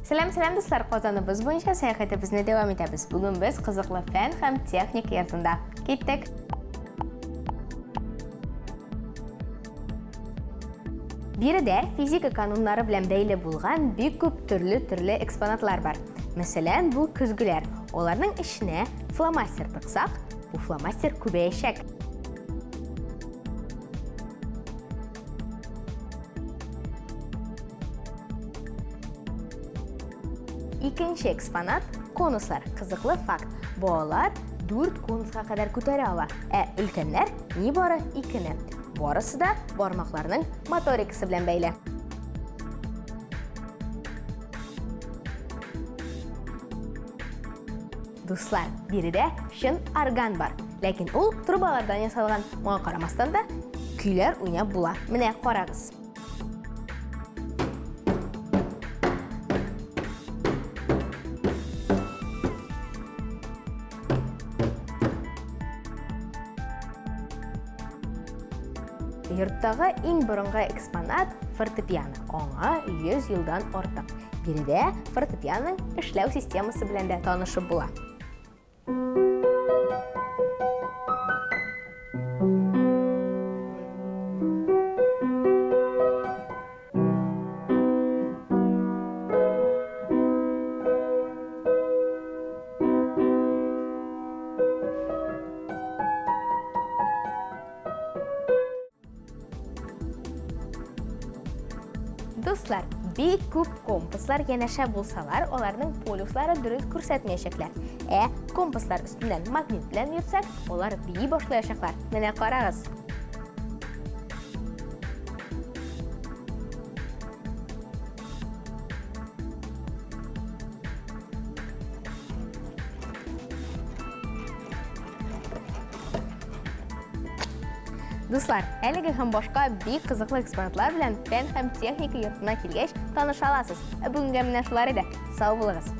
Сәлам, сәлам, дуслар! Казаныбыз буенча сәяхәтебезне дәвам итәбез. Бүген без кызыклы фән һәм техника йортында. Киттек! Биредә физика кануннары белән бәйле булган бик күп төрле-төрле экспонатлар бар. Мәсәлән, бу көзгеләр. Аларның эченә фломастер тыксак, бу фломастер күбәячәк. Икенче экспонат конуслар. Кызыклы факт. Балалар 4 конуска кадәр күтәрә ала, ә өлкәннәр нибары 2-не. Барысы да бармакларның моторикасы белән бәйле. Дуслар, биредә чын орган бар. Ләкин ул трубалардан ясалган. Моңа карамастан да көйләр уйнап була. Менә карагыз. Йорттагы иң борынгы экспонат фортепиано. Аңа 100 елдан артык. Биредә фортепианоның эшләү системасы белән дә танышып була. Дуслар, бик күп компаслар янәшә булсалар, аларның полюслары дөрес күрсәтмәячәкләр. Ә компаслар өстеннән магнит белән йөртсәк, алар бии башлаячаклар. Менә карагыз. Дуслар, әлеге һәм башка бик кызыклы экспонатлар белән фән һәм техника йортына килгәч таныша аласыз. Ә бүгенгә менә шулар иде. Сау булыгыз.